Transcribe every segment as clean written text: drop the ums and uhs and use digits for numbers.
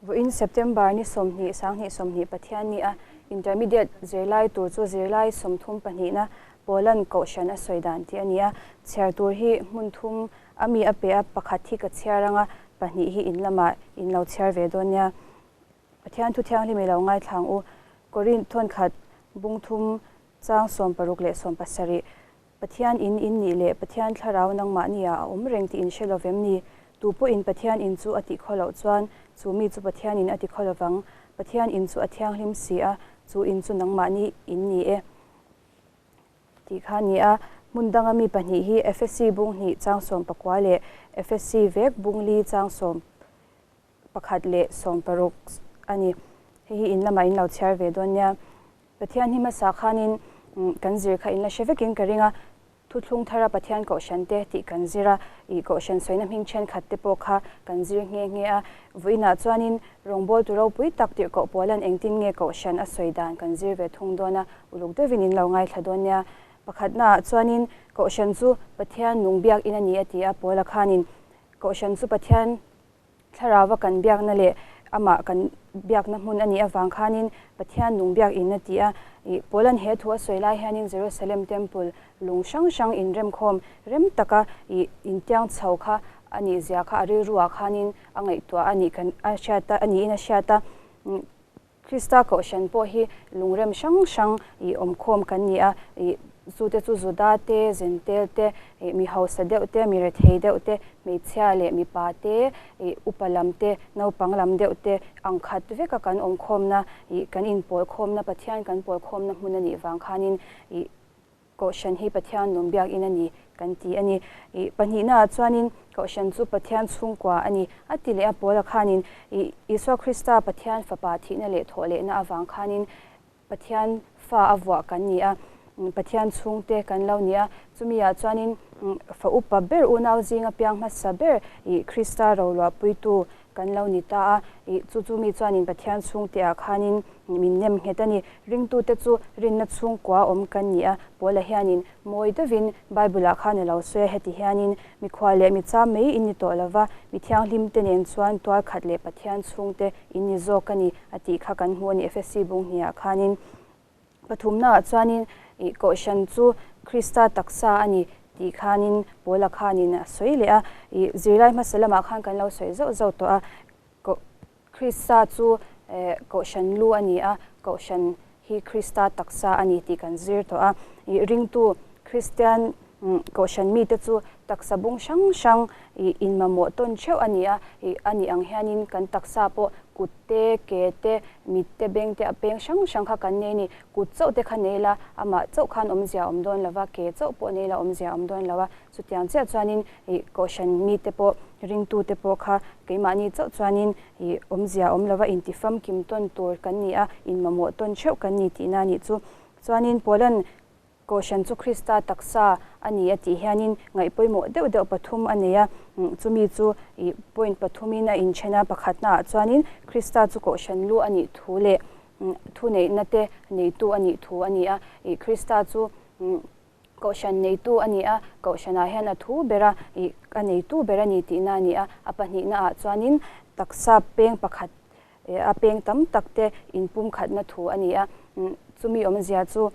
Vawiin September ni 20 2020 Pathianni a Intermediate zirlai tur chu zirlai 30 pahnihna Poland Kohhran a sawi dan tih a ni a, chhiar tur hi hmun thum a mi a pe a, pakhat hi ka chhiar anga pahnih hi in lamah in lo chhiar ve dawn nia. Pathian thu thianghlim i lo ngaithla ang u. Korinth thawnkhat bung thum chang 60 leh 70. Pathian in in nih leh Pathian thlarau nangmahni ah a awm reng tih in hre lo vem ni? Tu pawhin Pathian in chu a tih khaw loh chuan chu mi chu Pathian in a ti khaw lovang. Pathian in chu a thianghlim si a, chu in chu nangmahni in ni e tih kha a ni a. Hmun danga mi pahnih hi Efesi bung hnih chang 19 leh Efesi vek bung li chang 11 leh 60 a ni. Hei hi in lamah in lo chhiar ve dawn nia. Pathian hi hmasa khanin kan zir kha in la hre vekin ka ring a, Thuthlung thara Pathian Kohhran te tih kan zir a, ih Kohhran sawina hming thenkhat te pawh kha kan zir nghe nghe a. Vawiinah chuanin rawngbawltu ropui tak tirhkoh Paula'n engtin nge Kohhran a sawi dan kan zir ve thung dawn a, uluk deuhin in lo ngaithla dawn nia. Pakhatnaah chuanin Kohhran chu Pathian nung biakin a ni a ti a, Paula khanin Kohhran chu Pathian Thlarauva kan biakna leh amah kan biakna hmun a nih avang khanin Pathian nung biak in a ti a. Ih, Paula'n he thu a sawi lai hianin Jerusalem Temple lung hrang hrang inremkhawm rem taka ih intiang chho kha a nih zia kha a rilruah khanin a ngaihtuah a nih kan a hriat a, a niin a hriat a. Krista Kohhran pawh hi lungrem hrang hrang ih awmkhawm kan ni a, ih chute chu Juda te, Zentel te, ih mi hausa deuh te, mi rethei deuh te, hmeichhia leh mipa te, ih upa lam te, naupang lam deuh te ang khat veka kan awmkhawmna ih kan inpawlkhawmna Pathian kan pawlkhawmna hmun a nih vang khanin ih Kohhran hi Pathian nung biakinn a ni kan ti a ni. Ih pahnihnaah chuanin Kohhran chu Pathian chhungkua a ni a ti leh a Paula khanin ih Isua Krista Pathian fapa thihna leh thawh lehna avang khanin Pathian fa a vuah kan ni a, Pathian chhungte kan lo ni a. Chumiah chuanin fa upa ber unau zinga piang hmasa ber ih Krista roluahpuitu kan lo ni ta a. Ih chu chu mi chuanin Pathian chhungteah khanin Min nem nghet a ni. Ringtute chu rinna chhungkua awm kan ni a, Paula hianin mawi deuhin Bible-ah khan a lo sawi a, heti hianin, Mikhual leh micham mai in ni tawh lo va, mi thianghlimte nen chuan tual khat leh Pathian chhungte in ni zawk a ni, a tih kha kan hmu a ni Efesi bung hniah khanin. Pathumnaah chuanin ih Kohhran chu Krista taksa a ni tih khanin Paula khanin a sawi leh a, ih zirlai hmasa lamah khan kan lo sawi zauh zauh tawh a, Krista chu Kohhran lu a ni a, Kohhran hi Krista taksa a ni tih kan zir tawh a. Ih ringtu Kristian Kohhran mite chu taksa bung hrang hrang ih inmamawh tawn theuh a ni a. Ih a nih ang hianin kan taksa pawh kut te, ke te, mit te, beng te a peng hrang hrang kha kan nei a ni. Kut chauh te kha nei la, amah chauh khan awmzia a awm dawn lo va, ke chauh pawh nei la awmzia a awm dawn lo a. Chutiang chiah chuanin ih Kohhran mite pawh, ringtute pawh kha keimahni chauh chuanin ih awmzia awm lova intifamkim tawn tur kan ni a, inmamawh tawn theuh kan ni tihna a nih chu. Chuanin Paula'n Kohhran chu Krista taksa a ni a tih hianin ngaih pawimawh deuh deuh pathum a nei a, chumi chu ih point pathumin a inthen a, pakhatnaah chuanin Krista chu Kohhran lu a nih thu leh thuneihna te neitu a nih thu a ni a, ih Krista chu Kohhran neitu a ni a, Kohhranah hian a thu ber a, ih a neitu ber a ni tihna a ni a. A pahnihnaah chuanin taksa peng pakhat eh a peng tam tak te inpumkhatna thu a ni a. Chumi awmzia chu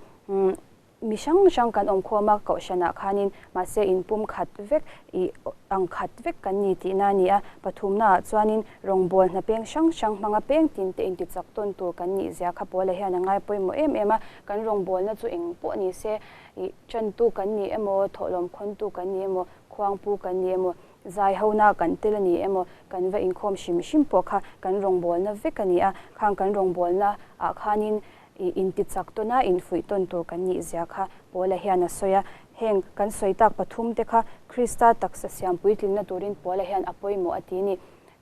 mi hrang hrang kan awm khawm a Kohhranah khanin mahse inpumkhat vek ih ang khat vek kan ni tihna a ni a. Pathumnaah chuanin Rawngbâwl hna peng hrang hrang hmanga peng tin te intichak tawn tur kan nih zia kha Paula hian a ngai pawimawh em em a. Kan rawngbâwlna chu eng pawh ni se, ih, ṭantu kan ni emaw, thawhlawm khawntu kan ni emaw, khuangpu kan ni emaw, zaihona kan tel a ni emaw, kan va inkhawm hrim hrim pawh kha kan rawngbâwlna vek a ni a. Khang kan rawngbâwlna ah khanin ih intichak tawn a, infuih tawn tur kan nih zia kha Paula hian a sawi a. Heng kan sawi tak pathum te kha Krista taksa siam puitlinna turin Paula hian a pawimawh a ti a ni.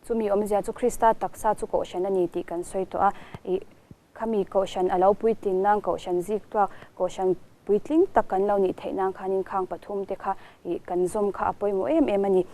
Chumi awmzia chu Krista taksa chu Kohhran a ni tih kan sawi tawh a. Ih, khami Kohhran a lo puitlin nan, Kohhran ziktuak, Kohhran puitling tak kan lo nih theih nan khanin khang pathum te kha ih kan zawm kha a pawimawh em em a ni.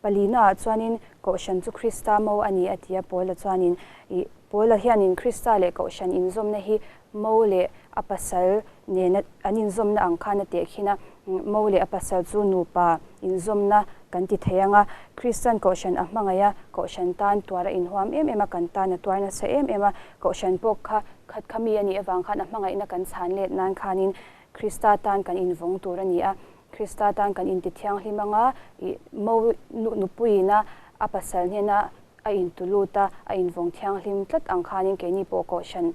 Palina ah chuanin Kohhran chu Krista mo a ni a ti a, Paula chuanin ih Paula hianin Krista leh Kohhran inzawmna hi mo leh a pasal nena an inzawmna ang khan a tehkhin a. Mo leh a pasal chu nupa inzawmna kan ti thei ang a, Kristian Kohhran a hmangaih a, Kohhran tan tuar a inhuam em em a, kan tan a tuar nasa em em a, Kohhran pawh kha khat kha mi a nih avang khan a hmangaihna kan chhan let nan khanin Krista tan kan invawng tur a ni a, Krista tan kan inti thianghlim ang a, ih mo nupuiina a pasal hnena a intu lut a, a invawng thianghlim tlat ang khanin keini pawh Kohhran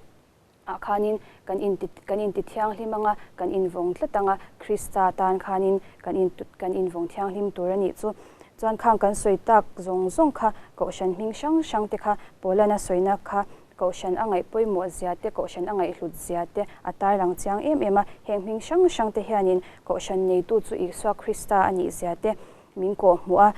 ah khanin kan inti kan inti thianghlim ang a, kan invawng tlat ang a, Krista tan khanin kan in kan invawng thianghlim tur a nih chu. Chuan khang kan sawi tak zawng zawng kha Kohhran hming hrang hrang te kha Paulana sawina kha Kohhran a ngaih pawimawh zia te, Kohhran a ngaihhlut zia te a tarlang chiang em em a. Heng hming hrang hrang te hianin Kohhran neitu chu Isua Krista a nih zia te min kawhhmuh a,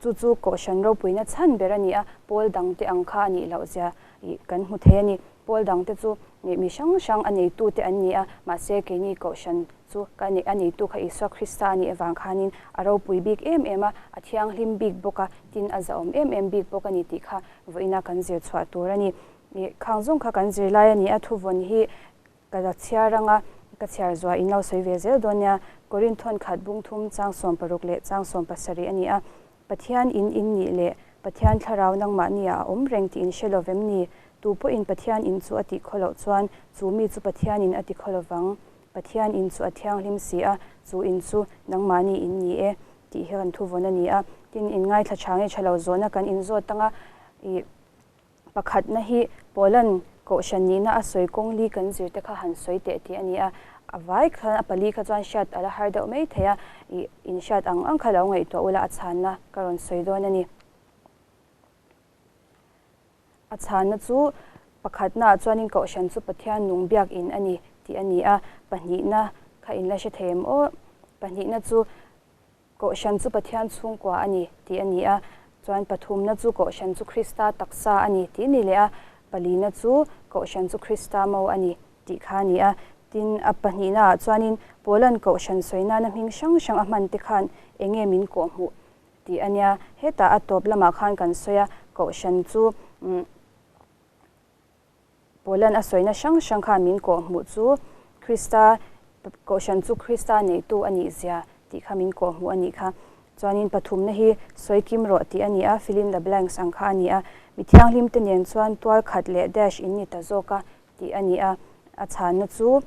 chu chu Kohhran ropuina chhan ber a ni a, pawl dang te ang kha a nih loh zia ih kan hmu thei a ni. Pawl dang te chu mi hrang hrang a neitu te an ni a, mahse keini Kohhran chu ka a neitu kha Isua Krista a nih avang khanin a ropui bik em em a, a thianghlim bik bawk a, tin a zahawm em em bik bawk a ni tih kha vawiina kan zir chhuah tur a ni. Ih khang zawng kha kan zir lai a ni a, thuvawn hi ka la chhiar ang a, ka chhiar zuah in lo sawi ve zel dawn nia. Korinthon khat bung thum chang 16 leh chang 17 a ni a, Pathian in in nih leh Pathian thlarau nangmahni ah a awm reng tih in hre lo vem ni? Tu pawhin Pathian in chu a tih khaw loh chuan chu mi chu Pathianin a ti khaw lo vang. Pathian in chu a thianghlim si a, chu in chu nangmahni in ni e tih hi kan thuvawn a ni a. Tin, in ngaithla tha nge tha lo zawhna kan inzawt ang a, ih pakhatna hi Poland Kohhran nihna a sawi kawng li kan zir te kha han sawi teh tih a ni a, a vai khan a pali kha chuan hriat a la har deuh mai thei a, ih inhriat ang ang kha lo ngaihtuah ula a chhanna ka rawn sawi dawn a ni. A chhanna chu pakhatnaah chuanin Kohhran chu Pathian nung biakin a ni tih a ni a, pahnihna kha in la hre thei em aw? Pahnihna chu Kohhran chu Pathian chhungkua a ni tih a ni a, chuan pathumna chu Kohhran chu Krista taksa a ni tih ni leh a, palina chu Kohhran chu Krista mo a ni tih kha a ni a. Tin, a pahnihnaah chuanin Paula'n Kohhran sawi nana hming hrang hrang a hman te khan eng nge min kawhhmuh tih a nia. Hetah a tawp lamah khan kan sawi a, Kohhran chu Paula'n a sawina hrang hrang khan min kawhhmuh chu Krista, Kohhran chu Krista neitu a nih zia tih kha min kawhhmuh a nih kha. Chuanin pathumna hi sawi kim rawh tih a ni a, fill in the blanks ang kha a ni a. Mi thianghlim te nen chuan tual khat leh dash in ni ta zawk a tih a ni a. A chhanna chu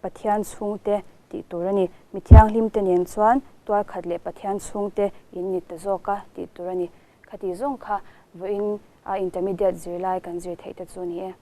Pathian chhungte tih tur a ni. Mi thianghlim te nen chuan tual khat leh Pathian chhungte in ni ta zawk a tih tur a ni. Khati zawng kha vawiin a intermediate zirlai kan zir theih te chu a ni e.